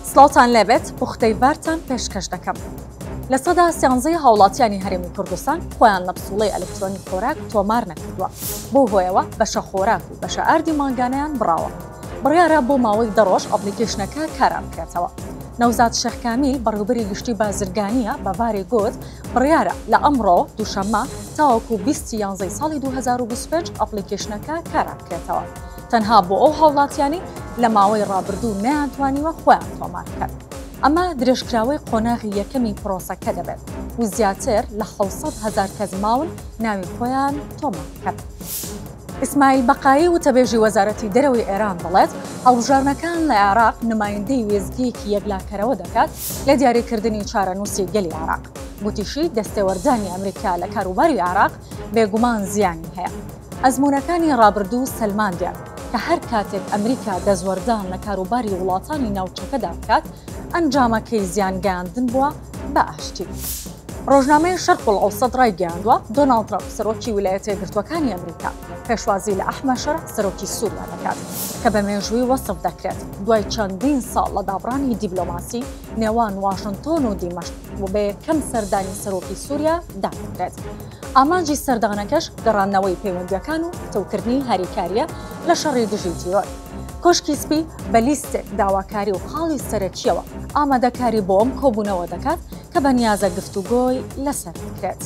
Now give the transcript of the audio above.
سڵاوتان لێبێت پوختەی ڤارتان پێشکەش دەکەم. 13% هاوڵاتیانی هەرێمی کوردستان خۆیان لە پسوڵەی ئەلکترۆنی خۆراک تۆمار نەکردووە، بەو هۆیەوە بەشە خۆراک و بەشە ئاردی مانگانەیان بڕاوە. بڕیارە بۆ ماوەی 10 ڕۆژ ئەپلیکەیشنەکە کارا بکرێتەوە. نەوزاد شێخ کامیل بەڕێوبەری گشتی بازرگانییە بە ڤاری گوت، بڕیارە لە ئەمڕۆ دووشەممە تاوەکو 20 یانزەی ساڵی 2025 ئەپلیکەیشنەکە کارا بکرێتەوە. تەنها بۆ ئەو هاوڵاتیانەی لە ماوەی ڕابردوو نەیانتوانیوە خۆیان تۆمار بکەن. ئەمە درێژکراوەی قۆناغی یەکەمی پرۆسەکە دەبێت و زیاتر لە 700 هەزار کەس ماون ناوی خۆیان تۆمار بکەن. ئیسماعیل بەقایی وتەبێژی وەزارەتی دەرەوەی ئێران دەڵێت، هەڵبژاردنەکان لە عێراق نمایندەی وێستگەیەکی یەکلاکەرەوە دەکات لە دیاریکردنی چارەنووسی گەلی عێراق. گوتیشی، دەستێوەردانی ئەمریکا لە کاروباری عێراق بێگومان زیانی هەیە. ئەزموونەکانی ڕابردوو سەلماندیان کە هەر کاتێک ئەمریکا دەستوەردان لە کاروباری وڵاتانی ناوچەکەدا بکات، ئەنجامەکەی زیانگەیاندن بووە بە ئاشتی. ڕۆژنامەی شەرقولئەوسەت ڕایگەیاندووە، دۆناڵد ترەمپ، سەرۆکی ویلایەتە یەکگرتووەکانی ئەمریکا، پێشوازی لە ئەحمەد شەرع، سەرۆکی سووریا دەکات، کە بە مێژووی وەسف دەکرێت، دوای چەندین ساڵ لە دابڕانی دیبلۆماسی نێوان واشنتۆن و دیمەشق و بە یەکەم سەردانی سەرۆکی سووریا دادەنرێت. ئامانجی سەردانەکەش گەڕاندنەوەی پەیوەندییەکان و پتەوکردنی هاریکارییە لە شەڕی دژی تیرۆر. کۆشکی سپی بە لیستێک داواکاری و خاڵی سەرەکییەوە ئامادەکاری بۆ ئەم کۆبوونەوە دەکات کە بەنیازە گفتوگۆی لەسەر بکرێت.